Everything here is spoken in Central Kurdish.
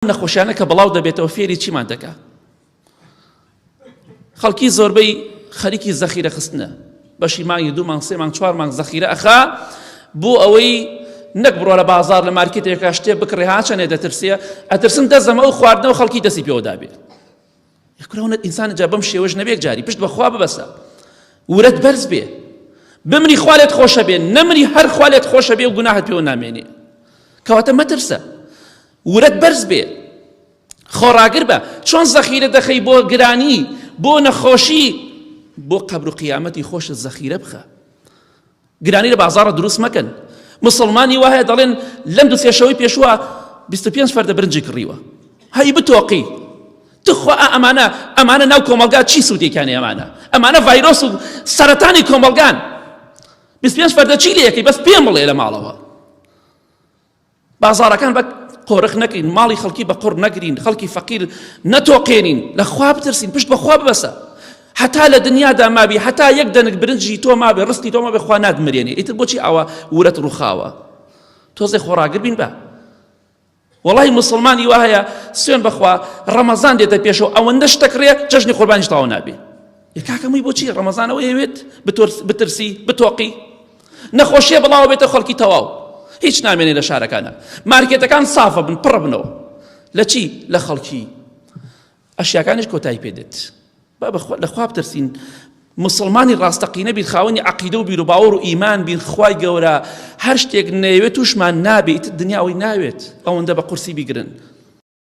نەخۆشیانە کە بڵاو دەبێتەوە فێری چیمان دەکا؟ خەڵکی زۆربەی خەریکی زەخیرە خستنە بەشی مانگی دوو مانگ سێ مانگ چوار مانگ زەخیرە ئەخا بۆ ئەوەی نەک بڕۆ لە بازار لە مارکێتێکا شتێ بکڕێ ها چەنێ دەترسێ ئەترسن دەزەمە ئەو خواردنەوە خەڵکی دەستی پێوە دابێ یەکرەوە ئینسان جا بەم شێوەش نەبێک جاری پشت بەخوا ببەسە ورەت بەرز بێ بمری خوا لێت خۆشە بێ نەمری هەر خوا لێت خۆشە بێ و گوناهت پێوە نامێنێ کەواتە مەترسە ورەت بەرز بێ خۆڕاگر بە چۆن زەخیرە دەخەی بۆ گرانی بۆ نەخۆشی بۆ قەبر و قیامەتی خۆشت زەخیرە بخە گرانی لە بازاڕە دروست مەکەن مسلمانی وایە دەڵێن لەم دو سێشەوەی پێشووە 25 فەردە برنجی کڕیوە هەی بتۆقی تخوا ئەمانە ئەمانە ناو کۆمەلگا چی سوودێکیان ئەمانە ئەمانە ڤایرۆس و سەرەتانی کۆمەلگان 25 فەردە چی لەکەی بەس پێم بڵێ لە ماڵەوە بازاڕەکان بە قۆرخ نەکەین، ماڵی خەڵکی بە قوڕ نەگرین، خەڵکی فەقیر نەتۆقێنین، لە خوا بترسین، پشت بە خوا ببەسە. هەتا لە دنیادا مابی، هەتا یەک دەنک برنجی تۆ مابێ، ڕزقی تۆ مابێ، خوا ناتمرێنێ. ئیتر بۆچی ئاوا ورەت ڕووخاوە؟ تۆزێ خۆڕاگر بین با. وەڵی مسلمانی وا هەیە سوێن بەخوا ڕەمەزان دێتە پێشەوە ئەوەندە شتەکڕێ جەژنی قوربانیش تەواو نابێ. ئێ کاکە مووی بۆچی ڕەمەزان ئەوە ئەیەوێت بترسی بتۆقی نەخۆشیە بڵاوە بێتە خەڵکی تەواو هیچ نامێنێ لە شارەکانە مارکێتەکان سافە بن پڕ بنەوە لە چی لە خەڵکی ئەشیاکانیش کۆتایی پێدێت با لە خوا بترسین مسلمانی ڕاستەقینە بین خاوەنی عقیدە و بیر و باوەڕ و ئیمان بین خوای گەورە هەر شتێک نەیەوێت تووشمان نابێت دنیاوەی ناوێت ئەوەندە بە قورسی بیگرن.